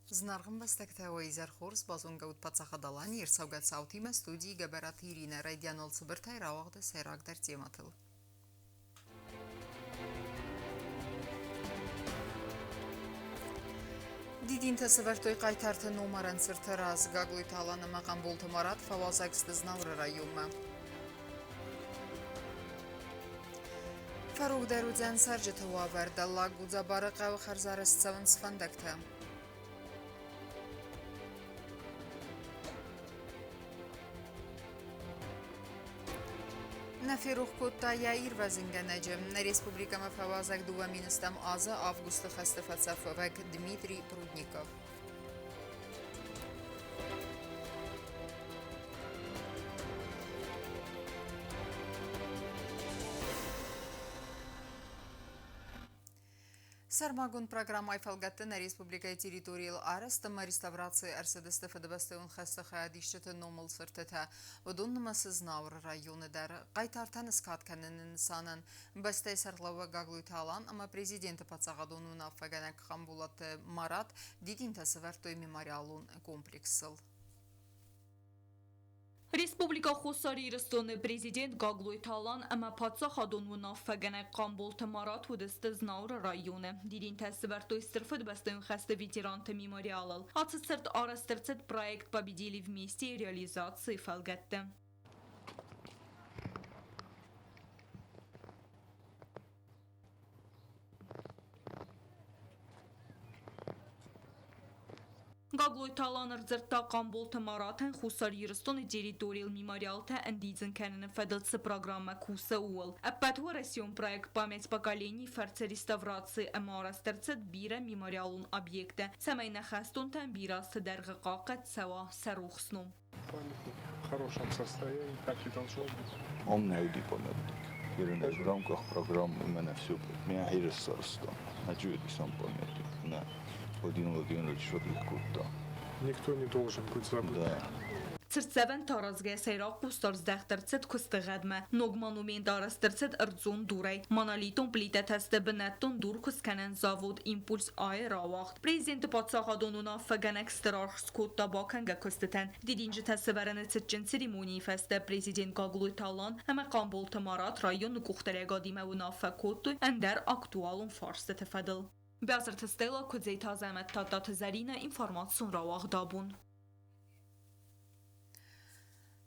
Зынаргъ ӕмбӕстӕгтӕ, уӕ изӕр хорз, базонгӕ ут Паддзахад Аланийы ӕрцӕугӕ цаутимӕ студийы Гӕбӕраты Иринӕ райдианыл цыбыртӕй рауагъды сӕйрагдӕр темӕтыл. Дидинтӕ сӕвӕрдтой хъайтарты номарӕн цырты раз. Гаглойты Алан ӕмӕ Хъамболты Марат фӕуазӕг сты Знауыры районмӕ. Фӕрогдӕр уыдзӕн цӕрджыты уавӕр. Дӕллаг Гудзабары хъӕуы хӕрзарӕзт цӕуынц фӕндӕгтӕ. Нӕ ферох кодта йӕ ирвӕзынгӕнӕджы. Нӕ республикӕмӕ фӕуазӕг 2000 азы августы хӕсты фӕцӕфуӕвӕг Дмитрий Прудников. Сӕрмагонд программӕйы фӕлгӕтты нӕ республикӕйы территорийыл арӕзт ӕмӕ реставраци ӕрцыдысты Фыдыбӕстӕйон хӕсты хайадисджыты номыл цыртытӕ. Уыдон нымӕцы Знауыры районы дӕр. Хъайтартӕн скад кӕныны нысанӕн бӕстӕйы сӕргълӕууӕг Гаглойты Алан ӕмӕ президенты паддзахадон уынаффӕгӕнӕг Хъамболаты Марат дидинтӕ сӕвӕрдтой мемориалон комплексыл. Республикӕ Хуссар Ирыстоны президент Гаглойты Алан ӕмӕ паддзахадон уынаффӕгӕнӕг Хъамболты Марат уыдысты Знауыры районы. Дидинтӕ сӕвӕрдтой Стыр Фыдыбӕстӕйон хӕсты ветеранты мемориалыл. Ацы цырт арӕзт ӕрцыд проект «Победили вместе» реализацийы фӕлгӕтты. Гаглойты Алан ӕрдзырдта Хъамболты Маратӕн Хуссар Ирыстоны территорийыл мемориалтӕ ӕндидзын кӕныны фӕдыл цы программӕ кусы, ууыл. Ӕппӕтуӕрӕсеон проект «Память поколений» фӕрцы реставраци ӕмӕ арӕзт ӕрцыд бирӕ мемориалон объекттӕ, цӕмӕй нӕ хӕстонтӕн бирӕ азты дӕргъы хъахъхъӕд цӕуа сӕ рухс ном. Памятник в хорошем состоянии, так и должно быть. Он не уыди памятник. В рамках программы у меня все. Меня Хирос Начует сам памятник. На Владимир Владимирович кодта. Никто не должен быть забыт. Да. Цыртдзӕвӕн аразгӕ сӕйраг хъусдард здӕхт ӕрцыд куысты гъӕдмӕ. Ног монумент арӕзт ӕрцыд ӕрдзон дурӕй. Монолитон плитӕтӕ сты бынӕттон дур куысткӕнӕн завод «Импульс-А»-йы рауагъд. Президенты паддзахадон уынаффӕгӕнӕг стыр аргъ скодта бакӕнгӕ куыстытӕн. Дидинджытӕ сӕвӕрыны цытджын церемонийы фӕстӕ президент Гаглойты Алан ӕмӕ Хъамболты Марат районы къухдариӕгадимӕ уынаффӕ кодтой ӕндӕр актуалон фарстыты фӕдыл. Бязырты Стелла, Куыдзеты Азӕмӕт, Тадтаты Зӕринӕ, информацион рауагъд абон.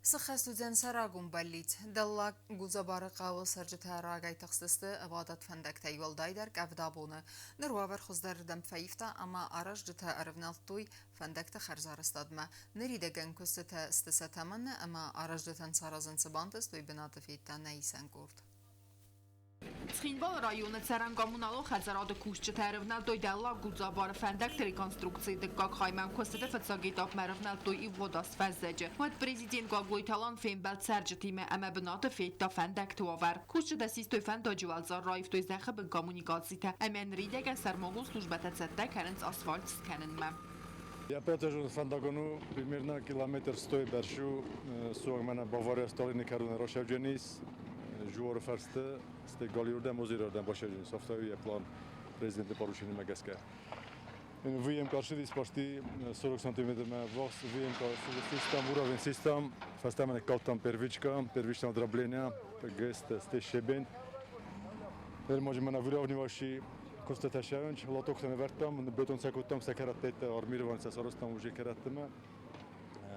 Цы хӕс уыдзӕн сӕ рагон бӕллиц? Дӕллаг Гудзабары хъӕуы цӕрджытӕ рагӕй тыхстысты ӕвадат фӕндӕгтӕй, уӕлдайдӕр къӕвдабоны. Ныр уавӕр хуыздӕрырдӕм фӕивта ӕмӕ аразджытӕ ӕрывнӕлдтой фӕндӕгты хӕрзарӕзтадмӕ. Ныридӕгӕн куыстытӕ сты сӕ тӕмӕны ӕмӕ аразджытӕн саразын цы бантыст, уый бынаты федта нӕ исӕн къорд. Цхинвалы районы цӕрӕн-коммуналон хӕдзарады кусджытӕ ӕрывнӕлдтой Дӕллаг Гудзабары фӕндӕгты реконструкцийы дыккаг хаймӕ. Куыстыты фыццаг этапмӕ ӕрывнӕлдтой ивгъуыд аз фӕззӕджы. Уӕд президент Гаглойты Алан фембӕлд цӕрджытимӕ ӕмӕ бынаты федта фӕндӕгты уавӕр. Кусджытӕ систой фӕндаджы уӕлцъар, раивтой зӕххы бын коммуникацитӕ ӕмӕ ныридӕгӕн сӕрмагонд службӕтӕ цӕттӕ кӕнынц асфальт скӕнынмӕ. Я протяжен фӕндагон у примерно километр стой бӕрц у суанг мӕнӕ Бавария Сталины кӕроны рашӕвдженис Жуоры фӕрсты, стӕй галиуырдӕм озерӕрдӕм башӕвдженис. Афтӕ у йӕ план президенты поручениемӕ гӕсгӕ. ВМК ссыдис почти 40 сантиметрмӕ ввахс ВМК систам, уровень систам, фӕстӕмӕ ныккалдтам первичка, первичное дробление, ГЭС, щебень. Ныр ма мӕнӕ выравнивающий куыстытӕ сӕвӕнч, лотоктӕ нывӕрдтам, бетон сӕ кодтам, сӕ кӕрӕттӕ армирован сӕ сарӕзтам уже кӕрӕттимӕ.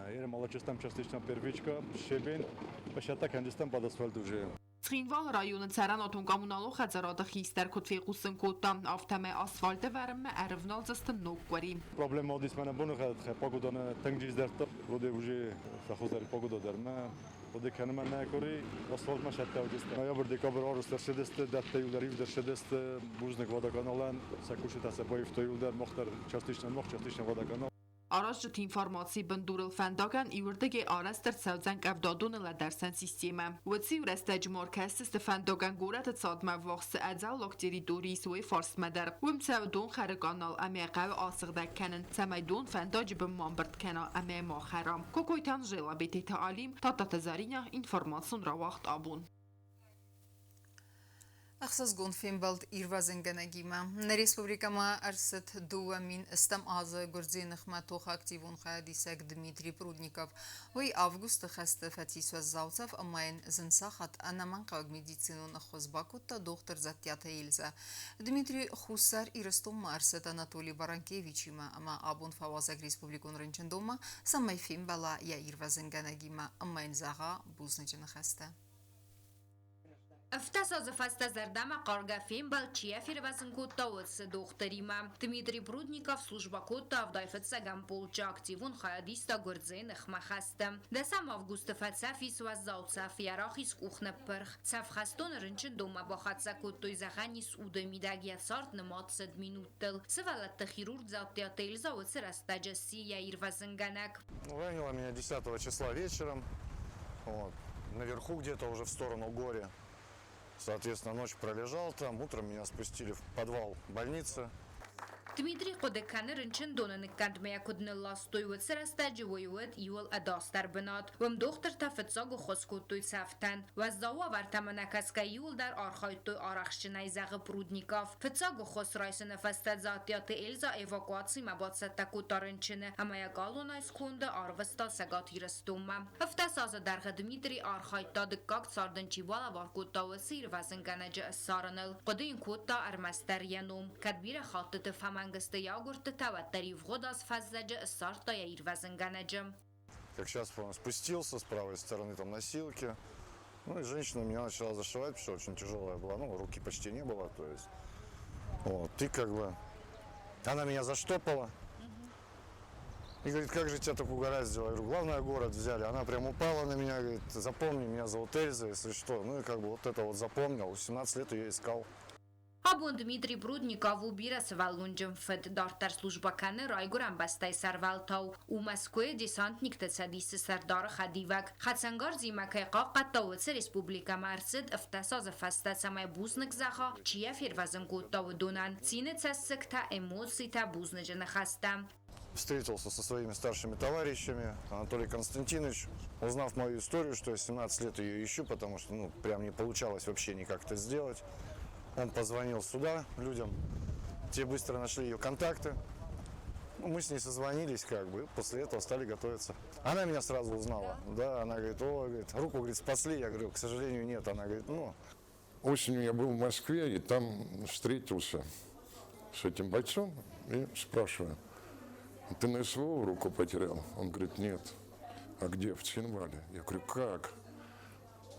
Еры малачыстам частично первичка, щебень, пощата кӕнджыстам под асфальт уже. Цхинвалы районы цӕрӕнуатон-коммуналон хӕдзарады хистӕр куыд фехъусын кодта, афтӕмӕй асфальт ӕвӕрынмӕ ӕрывналдзысты ног къуыри. Проблема уыдис мӕнӕ боныгъӕдхӕ погоданы тынг джиздӕрдта. Вроде уже фӕхуыздӕр погода дӕр мӕ хъуыды кӕны мӕ нӕ къуыри асфальтмӕ сӕттӕ уыдысты. Ноябрь-декабрь арӕзт ӕрцыдысты, дӕттӕ иуылдӕр ивд ӕрцыдысты. Бузныг водоканалӕн, сӕ кусджытӕ сӕ баивтой иуылдӕр, мах дӕр частично мах, частично водоканал. Аразджыты информацийы бындурыл фӕндагӕн иуырдыгӕй арӕзт ӕрцӕудзӕн къӕвдадоны лӕдӕрсӕн системӕ. Уыцы-иу рӕстӕджы ма ӕркӕсдзысты фӕндагӕн горӕты цадмӕ ввахс цы ӕдзӕллаг территори ис, уый фарсмӕ дӕр. Уым цӕуы донхӕры канал ӕмӕ хъӕуы асыгъдӕг кӕнын, цӕмӕй дон фӕндаджы бын ма ӕмбырд кӕна ӕмӕ ма хӕра. Кокойты Анжела, Бететы Алим, Тадтаты Заринӕ, информацион рауагъд абон. Ӕхсызгон фембӕлд ирвӕзынгӕнӕгимӕ. Нӕ республикӕмӕ ӕрцыд 2008 азы Гуырдзыйы ныхмӕ тохы активон хайадисӕг Дмитрий Прудников. Уый августы хӕсты фӕцис уӕззау цӕф ӕмӕ йын зын сахат ӕнӕмӕнгхъӕуӕг медицинон ӕххуыс бакодта дохтыр Дзаттиаты Эльзӕ. Дмитрий Хуссар Ирыстонмӕ ӕрцыд Анатолий Баранкевичимӕ ӕмӕ абон фӕуазӕг республикон рынчындонмӕ, цӕмӕй фембӕла йӕ ирвӕзынгӕнӕгимӕ ӕмӕ йын зӕгъа бузныджы ныхӕстӕ. 17 азы фӕстӕ зӕрдӕмӕхъаргӕ фембӕлд чи йӕ фервӕзын кодта, уыцы дохтыримӕ. Дмитрий Прудников службӕ кодта 75-ӕм полчъы активон хайадиста Гуырдзыйы ныхмӕ хӕсты. 10 августы фӕцӕф ис уӕззау цӕф, йӕ рахиз къух ныппырх. Цӕф хӕстоны рынчындонмӕ бахӕццӕ кодтой, зӕгъӕн ис, уды мидӕг йӕ цард нымад цыд минуттыл. Сывӕллӕтты хирург Дзаттиаты Эльза уыцы рӕстӕджы сси йӕ ирвӕзынгӕнӕг. Ранило меня 10 числа вечером, вот, наверху где-то уже в сторону горя. Соответственно, ночь пролежал там, утром меня спустили в подвал больницы. Дмитрий хъуыды кӕны рынчындоны ныккӕндмӕ куыд нылластой, уыцы рӕстӕджы уый уыд иуыл ӕдасдӕр бынат. Уым дохтыртӕ фыццаг ӕххуыс кодтой цӕфтӕн. Уӕззау уавӕртӕм ӕнӕкӕсгӕ иуылдӕр архайдтой арӕхстджынӕй, зӕгъы Прудников. Фыццаг ӕххуыс райсыны фӕстӕ Дзаттиаты Эльза эвакуацимӕ бацӕттӕ кодта рынчыны ӕмӕ йӕ галонӕй сконды арвыста Цӕгат Ирыстонмӕ. 17 азы дӕргъы Дмитрий архайдта дыккаг цард ын чи балӕвар кодта, уыцы ирвӕзынгӕнӕджы ссарыныл. Хъуыды йын кодта ӕрмӕстдӕр йӕ ном. Кӕд бирӕ хӕттыты фӕмӕнг сты йӕ агуырдтытӕ, уӕддӕр ивгъуыд аз фӕззӕджы ссардта йӕ ирвӕзынгӕнӕджы. Как сейчас помню, спустился с правой стороны там носилки. Ну и женщина меня начала зашивать, потому что очень тяжелая была, ну, руки почти не было, то есть. Вот, ты как бы... Она меня заштопала. И говорит, как же тебя так угораздило? Я говорю, главное, город взяли. Она прям упала на меня, говорит, запомни, меня зовут Эльза, если что. Ну и как бы вот это вот запомнил. 17 лет ее искал. Абон Дмитрий Прудников у бирӕсывӕллонджын фыд, дарддӕр службӕ кӕны райгуырӕн бӕстӕйы сӕрвӕлтау. У Мӕскуыйы десантникты цӕдисы сӕрдары хӕдивӕг. Хӕцӕнгарзимӕ кӕй хъахъхъӕдта, уыцы республикӕмӕ ӕрцыд 17 азы фӕстӕ, цӕмӕй бузныг зӕгъа, чи йӕ фервӕзын кодта, уыдонӕн. Цины цӕссыгтӕ, эмоцитӕ, бузныджы ныхӕстӕ. Встретился со своими старшими товарищами. Анатолий Константинович, узнав мою историю, что я 17 лет ее ищу, потому что, ну, прям не получалось вообще никак это сделать, он позвонил сюда людям, те быстро нашли ее контакты. Ну, мы с ней созвонились, как бы, после этого стали готовиться. Она меня сразу узнала. Да, она говорит, о, говорит, руку, говорит, спасли. Я говорю, к сожалению, нет. Она говорит, ну. Осенью я был в Москве и там встретился с этим бойцом и спрашиваю, ты на СВО руку потерял? Он говорит, нет. А где? В Цхинвале. Я говорю, как?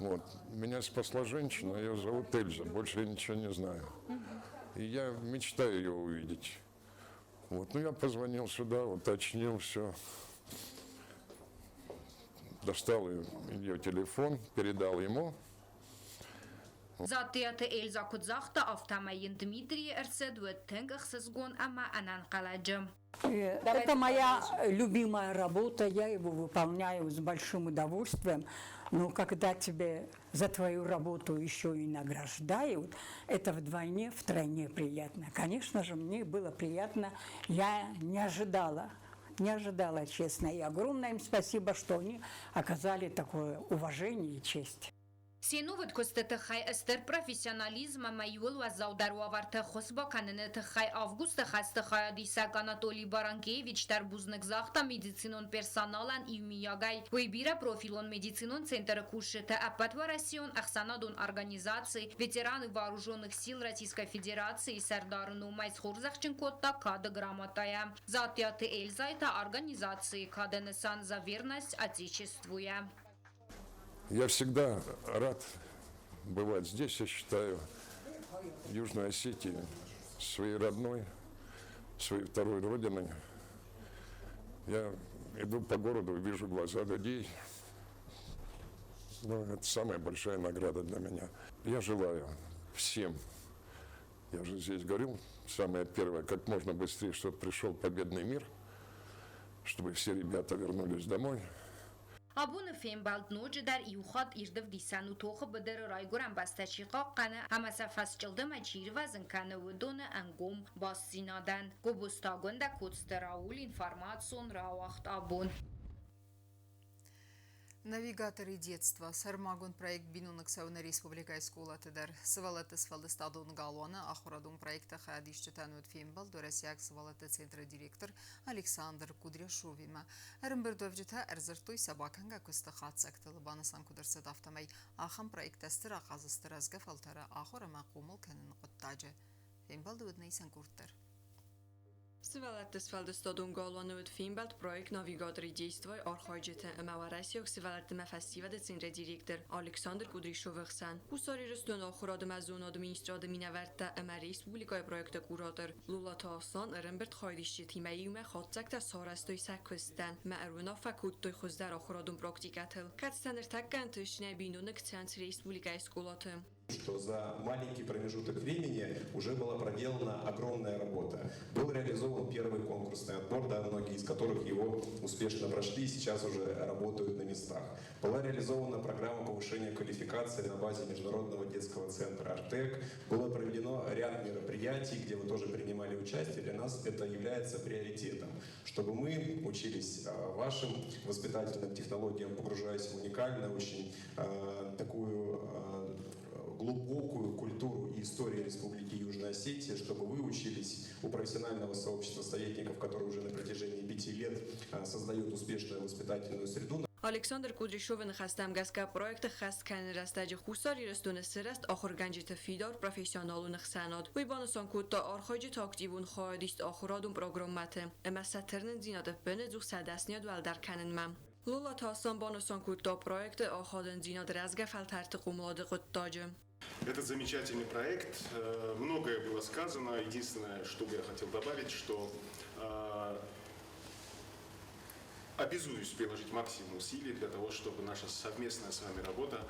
Вот. Меня спасла женщина, ее зовут Эльза, больше я ничего не знаю. И я мечтаю ее увидеть. Вот, ну я позвонил сюда, уточнил все. Достал ее телефон, передал ему. Дзаттиаты Эльза куыд загъта, афтӕмӕй йын Дмитрийы ӕрцыд уыд тынг ӕхсызгон ӕмӕ ӕнӕнхъӕлӕджы. Это моя любимая работа, я его выполняю с большим удовольствием. Но когда тебе за твою работу еще и награждают, это вдвойне, втройне приятно. Конечно же, мне было приятно, я не ожидала. Не ожидала, честно. И огромное им спасибо, что они оказали такое уважение и честь. Се нувыд куысты тыххӕй стыр профессионализм ӕмӕ иууыл уӕззаудӕр уавӕрты ӕххуыс бакӕныны тыххӕй августы хӕсты хайадисӕг Анатолий Баранкевич дӕр бузныг загъта медицинон персоналӕн иумиагӕй. Уый бирӕпрофилон медицинон центры кусджыты ӕппӕтуӕрӕсеон ӕхсӕнадон организаци «Ветераны вооруженных сил Российской Федерации» сӕрдары номӕй схорзӕхджын кодта Кады грамотӕйӕ. Дзаттиаты Эльзайы та организацийы кады нысан «За верность Отечеству»-йӕ. Я всегда рад бывать здесь, я считаю Южную Осетию своей родной, своей второй родиной. Я иду по городу, вижу глаза людей. Ну, это самая большая награда для меня. Я желаю всем, я уже здесь говорил, самое первое, как можно быстрее, чтобы пришел победный мир, чтобы все ребята вернулись домой. Абоны фембӕлд ноджыдӕр иу хатт ирд ӕвдисӕн у тохы быдыры райгуырӕн бӕстӕ чи хъахъхъӕны ӕмӕ сӕ фӕсчъылдымӕй чи ирвӕзын кӕны, уыдоны ӕнгом бастдзинадӕн. Гобозты Агуындӕ, Коцты Рауль, информацион рауагъд абон. Навигаторы детства сӕрмагонд проект биноныг цӕуы нӕ республикӕйы скъолаты дӕр. Сывӕллӕтты сфӕлдыстадон галуаны ахуырадон проекты хайадисджытӕн уыд фембӕлд Уӕрӕсейаг сывӕллӕтты центры директор Александр Кудряшовимӕ. Ӕрӕмбырдуӕвджытӕ ӕрдзырдтой сӕ бакӕнгӕ куысты хатдзӕгтыл. Банысан куыд ӕрцыд, афтӕмӕй ахӕм проекттӕ стыр ахъаз сты рӕзгӕ фӕлтӕры ахуыр ӕмӕ хъомыл кӕныны хъуыддаджы. Фембӕлды уыд нӕ исӕн къорд дӕр. Сывӕллӕтты сфӕлдыстадон галуаны уыд фембӕлд проект «Навигаторы действой» архайджытӕ ӕмӕ уӕрӕсейаг сывӕллӕттимӕ фӕсивӕды центры директор Александр Кудряшовы хсӕн. Хуссар Ирыстоны ахуырады ӕмӕ зонады министрады минӕвӕрттӕ ӕмӕ республикӕйы проекты куратор Лулаты Аслан ӕрӕмбырд хайадисджытимӕ иумӕ хатдзӕгтӕ сарӕзтой сӕ куыстӕн ӕмӕ ӕруынаффӕ кодтой хуыздӕр ахуырадон практикӕтыл, кӕцытӕ ныртӕккӕ ӕнтыстджынӕй биноныг цӕуынц республикӕйы скъолаты. Что за маленький промежуток времени уже была проделана огромная работа. Был реализован первый конкурсный отбор, да, многие из которых его успешно прошли и сейчас уже работают на местах. Была реализована программа повышения квалификации на базе Международного детского центра «Артек». Было проведено ряд мероприятий, где вы тоже принимали участие. Для нас это является приоритетом, чтобы мы учились вашим воспитательным технологиям, погружаясь в уникальную, очень такую глубокую культуру и историю Республики Южная Осетия, чтобы вы учились у профессионального сообщества советников, которые уже на протяжении 5 лет создают успешную воспитательную среду. Александр Кудряшовы ныхӕстӕм гӕсгӕ проекты ӕххӕст кӕныны рӕстӕджы Хуссар Ирыстоны сырӕзт ахуыргӕнджыты фидар профессионалон ӕхсӕнад. Уый банысан кодта архайджыты активон хайадист ахуырадон программӕты ӕмӕ сӕ тырнындзинад ӕппынӕдзух сӕ дӕсныйад уӕлдӕр кӕнынмӕ. Лолаты Аслан банысан кодта проекты ахадындзинад рӕзгӕ фӕлтӕрты хъомылады хъуыддаджы. Этот замечательный проект. Многое было сказано. Единственное, что бы я хотел добавить, что обязуюсь приложить максимум усилий для того, чтобы наша совместная с вами работа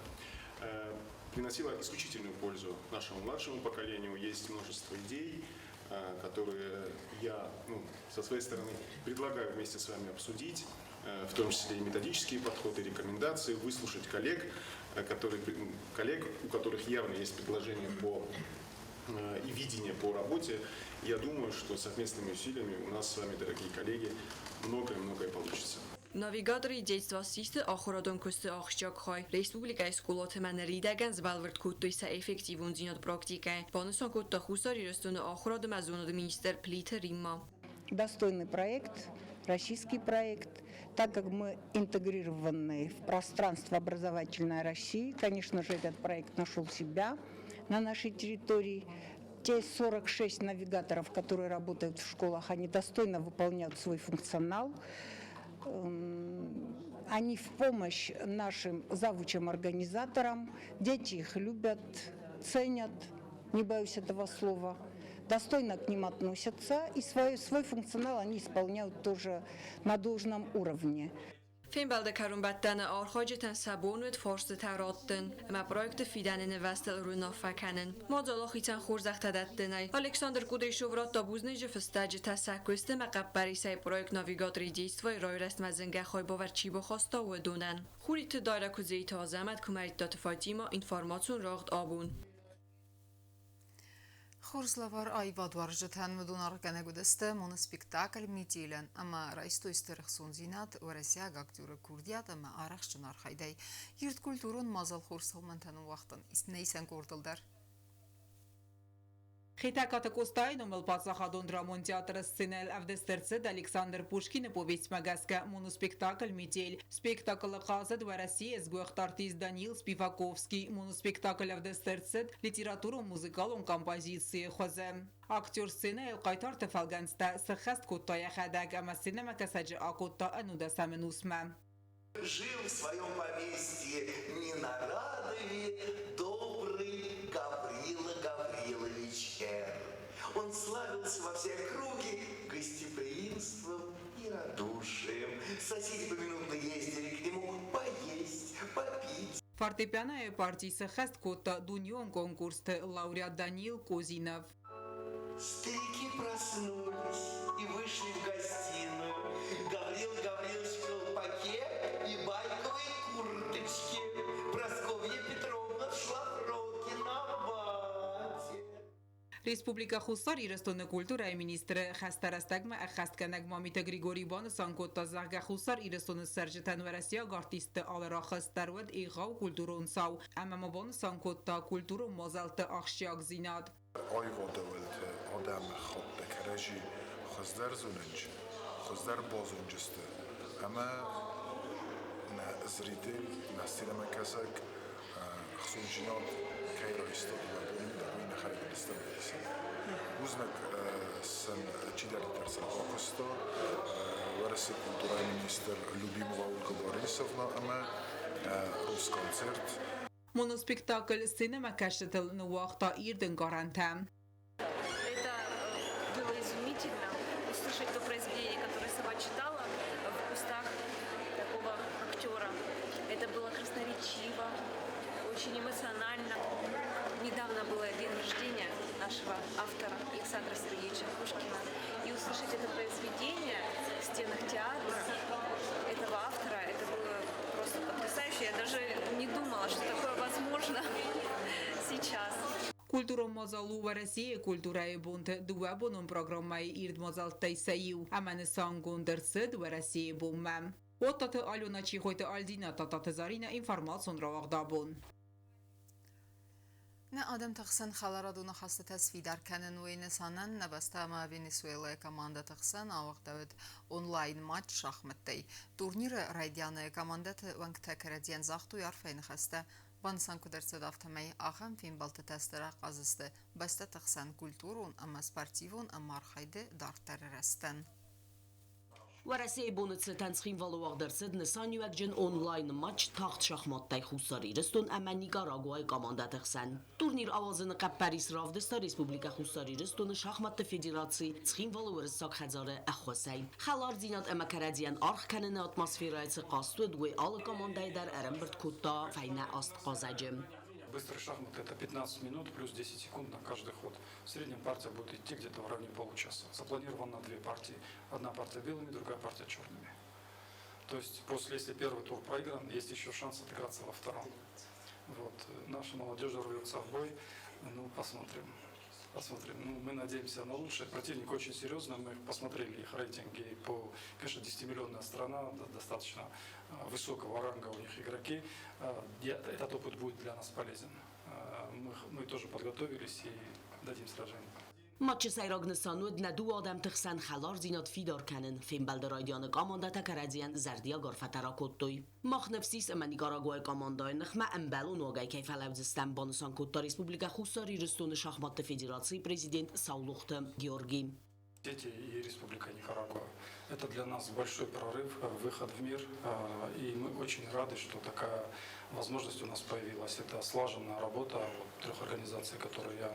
приносила исключительную пользу нашему младшему поколению. Есть множество идей, которые я, ну, со своей стороны предлагаю вместе с вами обсудить, в том числе и методические подходы, рекомендации, выслушать коллег, которые, коллег, у которых явно есть предложения по и видение по работе. Я думаю, что совместными усилиями у нас с вами, дорогие коллеги, многое-многое получится. Навигаторы детства ссисты ахуырадон куысты ахсджиаг хай. Республикӕйы скъолаты ӕмӕ ныридӕгӕн сбӕлвырд кодтой сӕ эффективондзинад практикӕйы. Банысан кодта Хуссар Ирыстоны ахуырады ӕмӕ зонады министр Плиты Римма. Достойный проект, российский проект. Так как мы интегрированы в пространство образовательной России, конечно же, этот проект нашел себя на нашей территории. Те 46 навигаторов, которые работают в школах, они достойно выполняют свой функционал. Они в помощь нашим завучам-организаторам. Дети их любят, ценят, не боюсь этого слова, достойно к ним относятся, и свой функционал они исполняют тоже на должном уровне. Фембӕлды кӕронбӕттӕны архайджытӕн сӕ бон уыд фарстытӕ раттын ӕмӕ проекты фидӕны нывӕзтыл ӕруынаффӕ кӕнын. Мадзал ахицӕн хорзӕхтӕ дӕттынӕй. Александр Кудряшов радта бузныджы фыстӕджытӕ сӕ куысты ӕмӕ хъӕппӕрисӕй проект «Навигаторы детства» райрӕзтмӕ зынгӕ хайбавӕрд чи бахаста, уыдонӕн. Хуриты Дайра, Куыдзейты Азӕмӕт, Куымӕридтаты Фатима, информацион рӕгъд «Абон». Хорз лӕвар аивадуарзджытӕн уыдон аргъгӕнӕг уыдысты моноспектакль «Метель»-ӕн ӕмӕ райстой стыр ӕхцондзинад уӕрӕсейаг актеры курдиат ӕмӕ арӕхстджын архайдӕй. Ирд культурон мадзал хорз тӕлмӕнтӕ ныууагъта нӕ исӕн къордыл дӕр. Хетӕгкаты Къостайы номыл паддзахадон драмон театры сценӕйыл ӕвдыст ӕрцыд Александр Пушкины повестьмӕ гӕсгӕ моноспектакль «Метель». Спектаклы хъазыд Уӕрӕсейы сгуыхт артист Даниил Спиваковский. Моноспектакль ӕвдыст ӕрцыд литературон-музыкалон композицийы хуызы. Актер сценӕйыл хъайтарты фӕлгӕнцтӕ сӕххӕст кодта йӕхӕдӕг ӕмӕ сценӕмӕкӕсӕджы акодта ӕнудӕсӕм ӕнусмӕ. Жил в своем поместье Ненарадове добрый Гаврила Гаврилович Р. Он славился во всей округе гостеприимством и радушием. Соседи поминутно ездили к нему поесть, попить. Фортепианойы парти сӕххӕст кодта дунеон конкурсты лауреат Даниил Козинов. Старики проснулись и вышли в гостиную. Гаврил Гаврилович в колпаке и байковой курточке. Прасковья Петровна в шлафроке на вате. Республикӕ Хуссар Ирыстоны культурӕйы министры хӕстӕ рӕстӕгмӕ ӕххӕстгӕнӕг Мамиты Григорий банысан кодта, зӕгъгӕ, Хуссар Ирыстоны цӕрджытӕн уӕрӕсейаг артистты алы рахызт дӕр уӕд егъау культурон цау, ӕмӕ ма банысан кодта культурон мадзӕлтты ахсджиагдзинад. Аивадӕуӕлты адӕмы хатты кӕрӕдзи хуыздӕр зонынч, хуыздӕр базонджысты ӕмӕ нӕ зритель, нӕ сценӕмӕкӕсӕг хцондзинад кӕй райста дыууӕ боны дӕр, уый нӕхӕдӕг ӕрцӕуы. Бузныг сын чидӕриддӕр сын бакуыста, Уӕрӕсейы культурӕйы министр Любимова Ольга Борисовна ӕмӕ Росконцерт. Моноспектакль сценӕмӕкӕсджытыл ныууагъта ирд ӕнкъарӕнтӕ. Это было изумительно услышать то произведение, которое сама читала в устах такого актера. Это было красноречиво, очень эмоционально. Недавно было день рождения нашего автора Александра Сергеевича Пушкина. И услышать это произведение в стенах театра этого автора, это было просто потрясающе. Я даже не думала, что такое возможно сейчас. Культурон мадзал у Уӕрӕсейы культурӕйы бонты дыууӕбонон программӕйы ирд мадзӕлттӕй сӕ иу ӕмӕ нысангонд ӕрцыд Уӕрӕсейы бонмӕ. Оттаты Алена, Чихойты Альдина, Тататы Заринӕ, информацион рауагъд абон. Нӕ адӕмты хсӕн хӕларадон ахастытӕ сфидар кӕнын уый нысанӕн нӕ бӕстӕ ӕмӕ Венесуэлӕйы командӕты хсӕн ауагъдӕуыд онлайн-матч шахмӕттӕй. Турниры райдианы командӕты уӕнгтӕ кӕрӕдзийӕн загътой арфӕйы ныхӕстӕ. Банысан куыд ӕрцыд, афтӕмӕй ахӕм фембӕлдтытӕ стыр ахъаз сты бӕстӕты хсӕн культурон ӕмӕ спортивон ӕмархайды дарддӕры рӕзтӕн. Уӕрӕсейы боны цытӕн Цхинвалы уагъд ӕрцыд нысаниуӕгджын онлайн-матч тагъд шахматтӕй Хуссар Ирыстон ӕмӕ Никарагуайы командӕты хсӕн. Турнир ауадзыны хъӕппӕрис равдыста Республикӕ Хуссар Ирыстоны шахматты федераци Цхинвалы Уырыссаг хӕдзары ӕххуысӕй. Хӕлардзинад ӕмӕ кӕрӕдзийӕн аргъ кӕныны атмосферӕйы цы хъазт уыд, уый алы командӕйы дӕр ӕрӕмбырд кодта фӕйнӕ аст хъазӕджы. Быстрый шахмат – это 15 минут плюс 10 секунд на каждый ход. В среднем партия будет идти где-то в районе получаса. Запланировано две партии. Одна партия белыми, другая партия черными. То есть после, если первый тур проигран, есть еще шанс отыграться во втором. Вот. Наша молодежь рвется в бой. Ну, посмотрим. Посмотрим. Ну, мы надеемся на лучшее. Противник очень серьезный. Мы посмотрели их рейтинги по, конечно, 10-миллионная страна, достаточно высокого ранга у них игроки. Этот опыт будет для нас полезен. Мы тоже подготовились и дадим сражение. Матчы сӕйраг нысан уыд нӕ дыууӕ адӕмты хсӕн хӕлардзинад фидар кӕнын. Фембӕлды райдианы командӕтӕ кӕрӕдзийӕн зӕрдиаг арфӕтӕ ракодтой. Мах ныфс ис ӕмӕ Никарагуайы командӕйы ныхмӕ ӕмбӕлон уагӕй кӕй фӕлӕудзыстӕм, банысан кодта Республикӕ Хуссар Ирыстоны шахматты федерацийы президент Саулохты Георги. Дети и Республика Никарагуа. Это для нас большой прорыв, выход в мир, и мы очень рады, что такая возможность у нас появилась. Это слаженная работа трех организаций, которые я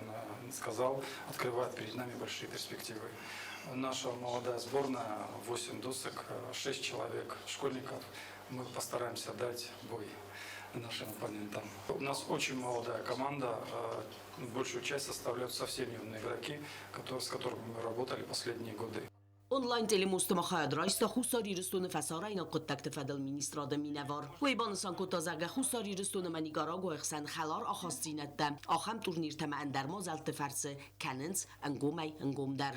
сказал, открывает перед нами большие перспективы. Наша молодая сборная, 8 досок, 6 человек, школьников, мы постараемся дать бой нашим оппонентам. У нас очень молодая команда, большую часть составляют совсем юные игроки, с которыми мы работали последние годы. Онлайн-телемосты ма хайад райста Хуссар Ирыстоны фӕсарӕйнаг хъуыддӕгты фӕдыл министрады минӕвар. Уый банысан кодта, зӕгъгӕ, Хуссар Ирыстон ӕмӕ Никарагуайы хсӕн хӕлар ахастдзинӕдтӕ ахӕм турниртӕ ӕмӕ ӕндӕр мадзӕлтты фӕрцы кӕнынц ӕнгомӕй-ӕнгомдӕр.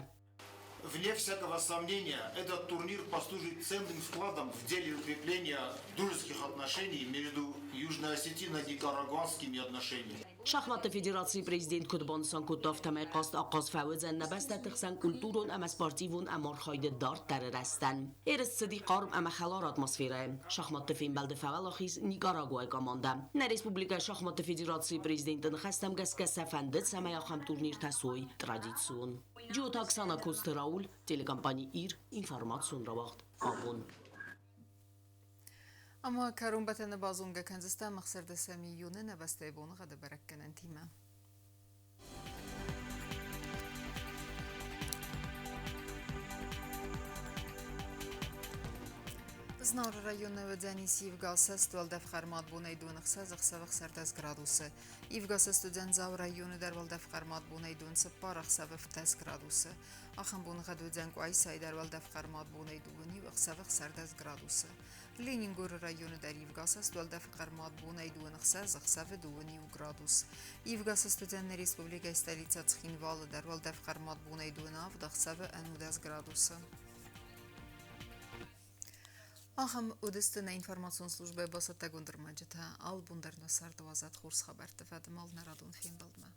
Вне всякого сомнения, этот турнир послужит ценным вкладом в деле укрепления дружеских отношений между южноосетино-никарагуанскими отношениями. Шахматты федерацийы президент куыд банысан кодта, афтӕмӕй хъазт ахъаз фӕуыдзӕн нӕ бӕстӕты хсӕн культурон ӕмӕ спортивон ӕмархайды дарддӕры рӕзтӕн. Ерыс цыди хъарм ӕмӕ хӕлар атмосферӕйы. Шахматты фембӕлды фӕуӕлахиз Никарагуайы командӕ. Нӕ республикӕйы шахматты федерацийы президенты ныхӕстӕм гӕсгӕ сӕ фӕндыд, цӕмӕй ахӕм турниртӕ суой традицион. Джиоты Оксана, Коцты Рауль, телекомпани «Ир», информацион рауагъд «Абон». Ӕмӕ кӕронбӕттӕны базонгӕ кӕндзыстӕм 16 июны нӕ бӕстӕйы боныгъӕды бӕрӕггӕнӕнтимӕ. Знауыры районы уыдзӕнис ивгӕ асӕст, уӕлдӕф хъӕрмад бонӕй дон 6, ӕхсӕвы 16 градусы. Ивгӕ асӕст уыдзӕн Дзауы районы дӕр, уӕлдӕф хъӕрмад бонӕй дон 4, ӕхсӕвы 17 градусы. Ахӕм боныгъӕд уыдзӕн Къуайсайы дӕр, уӕлдӕф хъӕрмад бонӕй 21, ӕхсӕвы 16 градусы. Ленингоры районы дӕр ивгӕ асӕст, уӕлдӕф хъӕрмад бонӕй 26, ӕхсӕвы 21 градус. Ивгӕ асӕст уыдзӕн нӕ республикӕйы столицӕ Цхинвалы дӕр, уӕлдӕф хъӕрмад бонӕй 27, ӕхсӕвы 11 градусы. Ахӕм уыдысты нӕ информацион службӕйы бацӕттӕгонд ӕрмӕджытӕ. Алы бон дӕр нӕ царды уадзӕд хорз хабӕртты фӕдыл нӕ радон фембӕлдмӕ.